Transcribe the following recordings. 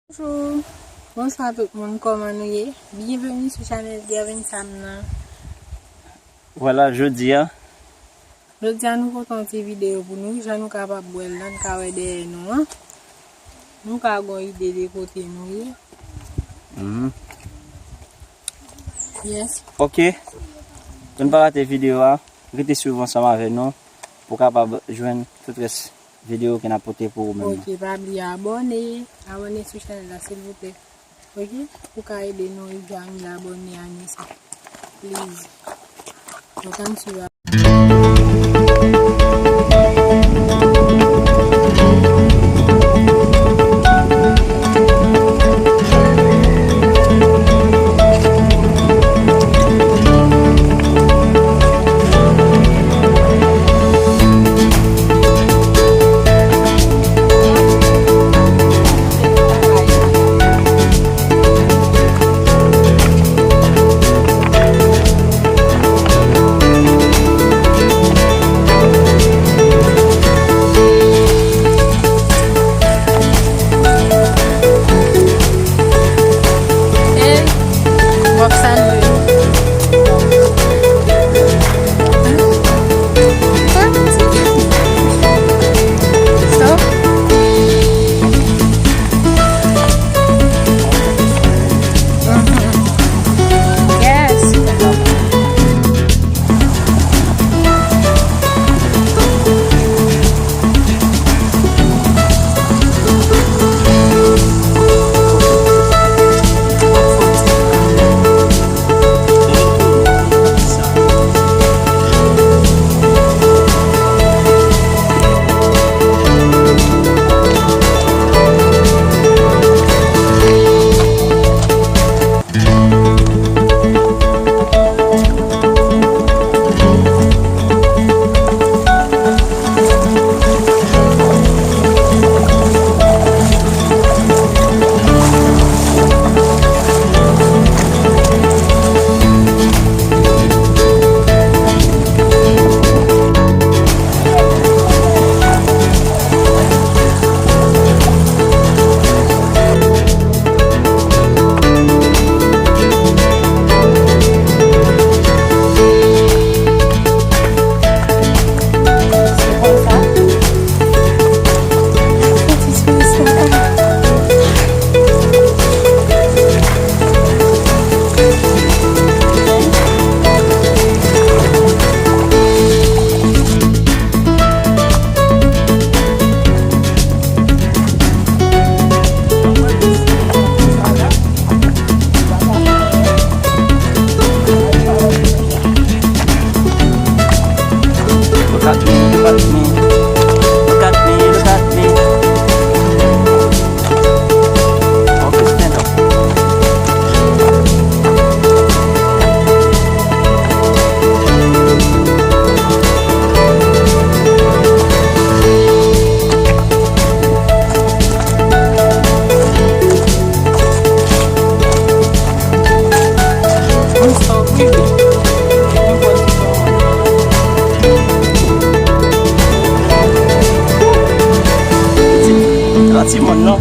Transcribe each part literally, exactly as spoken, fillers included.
Bonjou. Bonswa tout moun, kòman nou ye? Byenveni sou chanèl Gervin Sam nan. Vwala, jodi a. Jodi a nou pote yon ti videyo pou nou, jan nou kapab wè l la, nou ka wè dèyè nou an. Nou ka gon ide de kote nou ye. Mhm. Yes. Ok. Pou n pa rate videyo a, rete swiv ansanm avè nou pou w kapab jwenn tout rès videyo ke n ap pote pou ou menm. Ok, pa bliye abòne. Abòne sou chanèl la, silvouplè. Ok? Pou ka ede nou rive a mil abòne ane sa. Please. Donk, ann swiv. Hey, w ap salye. Stop. Yes. Look at me, look at me, look at me, look at me. Okay, stand up. Ti, ti mòn non.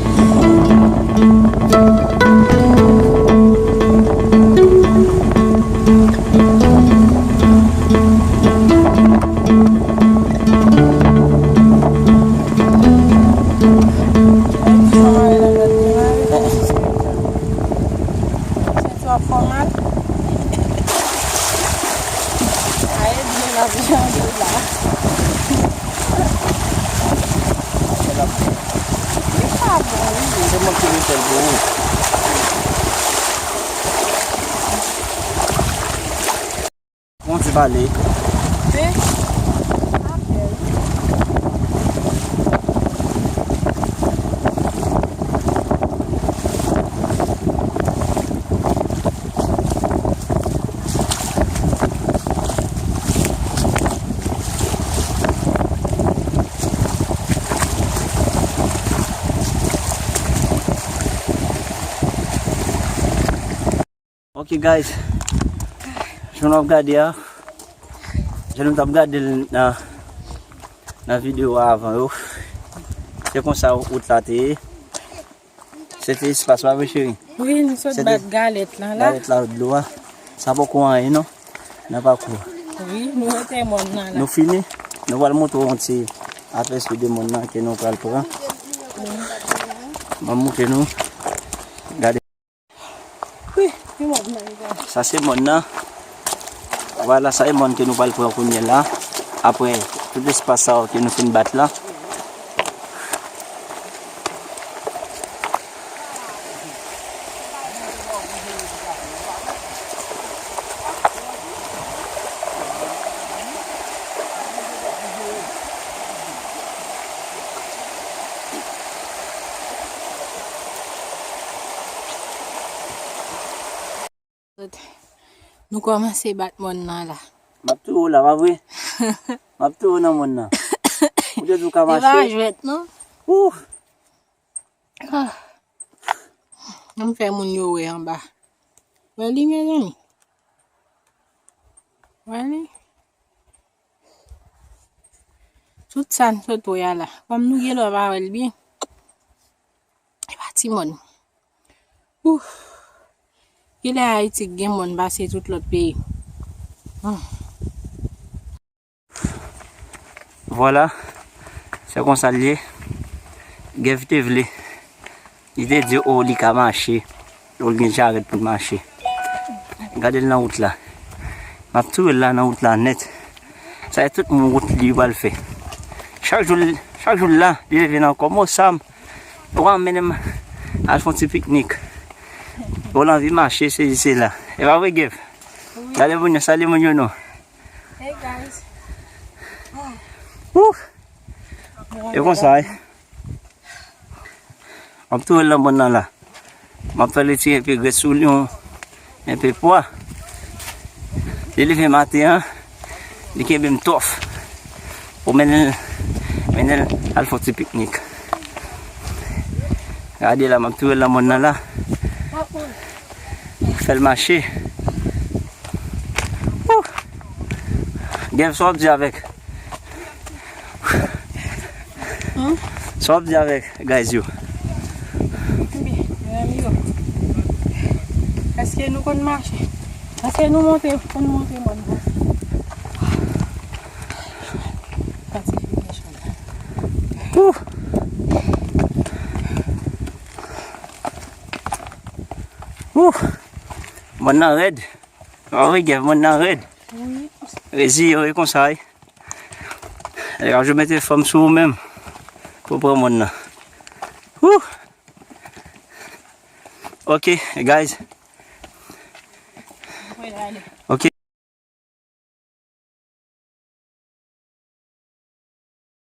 Senti w ap fè w mal? Aye, di m ap jande la. Li pa bon, wi. Se mwen ki refè l pou ou. Bon, ti pale. Te. Apèl. Ok guys, jan nou ap gade a, jan nou t ap gade l nan, nan videyo a avan yo, se konsa wout la te ye. Se te espas pa vre, cheri? Wi, nou sot bat galèt lan la. Galèt la, dlo a. Sa poko anyen, non? Nan pakou. Wi, nou rete mòn nan la. Nou fini. Nou pral montre w yon ti apèsi de mòn nan ke nou pral pran. M ap montre nou. Gade. Wi, wi, mòn nan, wi. Sa se mòn nan. Vwala, sa e mòn ke nou pral pran kounye a la. Apre tout espas sa yo ke nou fin bat la. Nou kòmanse bat mòn nan la. M ap touye w la, pa vre? M ap touye w nan mòn nan. Ou te di w ka mache? E pa jwèt, non? Ouf! Ah. Ann fè moun yo wè anba. Wè li, mezanmi? Wè li? Tout sa n sot wè a la. Kòm nou gen lè pa wè l byen. E pa ti mòn. Ouf. Genlè Ayiti gen mòn pase tout lòt peyi. Hmm. Vwala, se konsa l ye. Gèv te vle. Li te di, o, li ka mache. O, l gen jarèt pou l mache. Gade l nan wout la. M ap touye l la nan wout la nèt. Sa e tout moun wout li yo pral fè. Chak jou, chak jou l la, li leve nan kòm, o, Sam, ou ka mennen m al fè yon ti piknik. O, l anvi mache, sezi sela. E pa vre, Gèv? Wi. Salye moun yo, salye moun yo non. Hey, guys. Ouf. E konsa, wi. M ap touye l nan mòn nan la. M ap fè l retire enpe grès sou li, yon, enpe pwa. Li leve maten an, li kenbe m twòf. Pou mennen l, mennen l al fè yon ti piknik. Gade la, m ap touye l nan mòn nan la. Fè l mache. Wouh! Gèv, sa w ap di avèk? Hmm? Sa w ap di avèk guys yo? Ebyen, mezanmi yo, èske nou konn mache? Èske nou monte, konn monte mòn nan? Pati fè chalè. Wouh! Wouh! Mòn nan rèd. Ah wi, Gèv, mòn nan rèd. Wi. Reziye w, e konsa, wi. Lè w ap jwe mete fòm sou ou menm pou w pran mòn nan. Wouh! Ok, guys. Ok.